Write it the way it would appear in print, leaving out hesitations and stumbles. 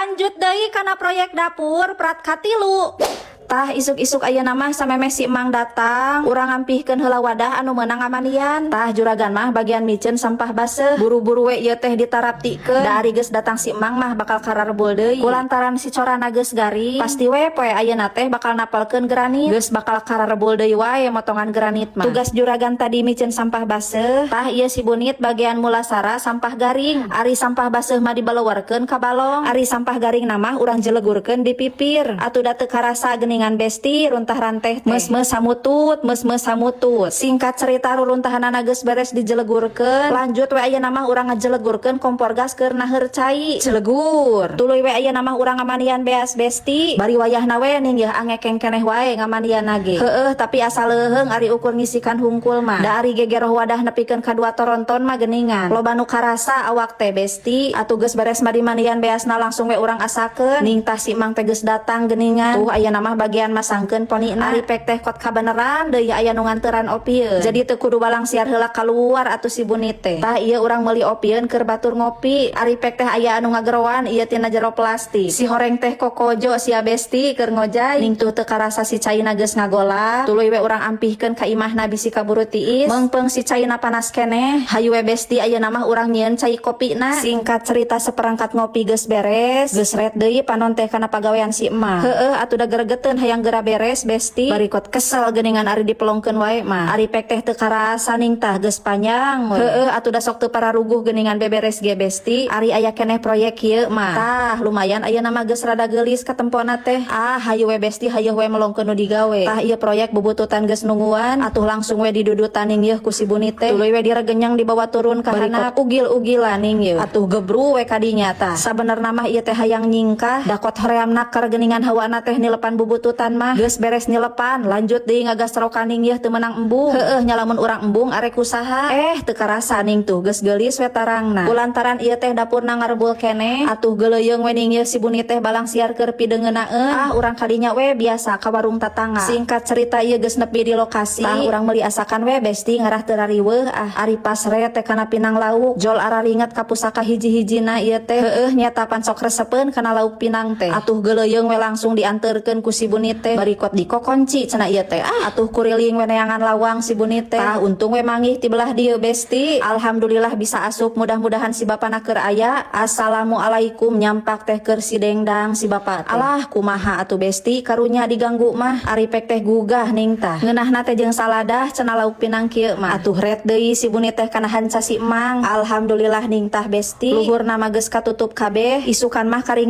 Lanjut deui kana proyek dapur part 3. Tah, isuk-isuk ayeuna mah samemeh si Emang datang, urang ngampihkeun heula wadah anu meunang ngamandian. Tah, juragan mah bagian miceun sampah baseuh. Buru-buru we ieu teh ditaraptikeun. Da ari geus datang si Emang mah bakal kararbul deui. Kulantaran si corana geus garing, pasti we poe ayeuna teh bakal napelkeun granit. Geus bakal kararbul deui wae motongan granit mah. Tugas juragan tadi miceun sampah baseuh. Tah, ieu si Bunit bagian mulasara sampah garing. Ari sampah baseuh mah dibalewarkeun ka balong. Ari sampah garing mah urang jelegurkeun di pipir. Atuh da teu karasa geuningan, besti, runtah ranteh teh. Meus-meus samutut, meus-meus samutut. Singkat cerita, ruruntahanana geus beres dijelegurkeun. Lanjut we ayeuna mah urang ngajelegurkeun kompor gas keur naheur cai. Jelegur. Tuluy we ayeuna mah urang ngamandian beas, besti. Bari wayahna we ning yeuh angekeng keneh wae ngamandian ge. Heueuh, tapi asa leuheung ari ukur ngisikan hungkul mah. Da ari gegeroh wadah nepikeun ka dua toronton mah geuningan. Loba nu karasa awak teh, besti. Atuh geus beres mah dimandian beasna, langsung we urang asakeun. Ning tah, si Mang teh geus datang geuningan. Tuh, ayeuna mah bagian masangkeun ponina. Ari pek teh kot kabeneran deui aya nu nganteran opieun. Jadi teu kudu balang siar heula kaluar atuh si Bunit teh. Tah, ieu urang meuli opieun keur batur ngopi. Ari pek teh aya anu ngageroan ieu tina jero plastik. Si horeng teh kokojo sia, besti, keur ngojay. Ning tuh, teu karasa si caina geus ngagolak. Tuluy we urang ampihkeun ka imahna bisi kaburu tiis. Meungpeung si caina panas keneh. Hayu we, besti, ayeuna mah urang nyieun cai kopina. Singkat cerita, seperangkat ngopi geus beres. Geus ret deui panon teh kana pagawean si emah. Heueuh atuh, da geregeteun hayang geura beres, besti. Barikot kesel geuningan ari dipelongkeun wae mah. Ari pek teh teu karasa ning tah geus panjang we. Heueuh atuh, da sok teu pararuguh geuningan beberes ge, besti. Ari aya keneh proyek kieu mah. Tah, lumayan ayeuna mah geus rada geulis katempona teh. Ah, hayu we, besti, hayu we melongkeun nu digawe. Tah, ieu proyek bubututan geus nungguan, atuh langsung we didudutan ning yeuh ku si Bunit teh. Tuluy we diregenyang dibawa turun ka handap, ugil-ugilan ning yeuh. Atuh gebru we kadinya tah. Sabenerna mah ieu teh hayang nyingkah, da kot hoream naker geuningan hawana teh nilepan bubututan mah. Geus beres nilepan, lanjut deui ngagastrokan ning yeuh teu meunang embung. Heueuh nya, lamun urang embung arek usaha. Eh, teu karasa ning tuh geus geulis we tarangna. Kulantaran ieu teh dapurna ngarebul keneh, atuh geuleuyeung we ning yeuh si Bunit teh balang siar keur pidengeunaeun. Ah, urang kadinya we biasa ka warung tatangga. Singkat cerita, ieu geus nepi di lokasi. Tah, urang meuli asakan we, besti, ngarah teu rariweuh ah. Ari pas re teh kana pinang lauk, jol araringet ka pusaka hiji-hijina ieu teh. Heueuh nyata pan sok resepeun kana lauk pinang teh. Atuh geuleuyeung we langsung dianterkeun ku si Bunit teh. Barikot dikokonci cenah ieu teh. Ah, atuh kuriling we neangan lawang si Bunit teh. Tah, untung we manggih ti belah dieu, besti. Alhamdulillah bisa asup, mudah-mudahan si bapana keur aya. Assalamualaikum, nyampak teh keur si dengdang si bapak teh. Alah, kumaha atuh, besti, karunya diganggu mah. Ari pek teh gugah ning tah. Ngeunahna teh jeung saladah cenah lauk pinang kieu mah. Atuh ret deui si Bunit teh kana hanca si Emang. Alhamdulillah ning tah, besti. Luhurna mah geus katutup kabeh. Isukan mah kari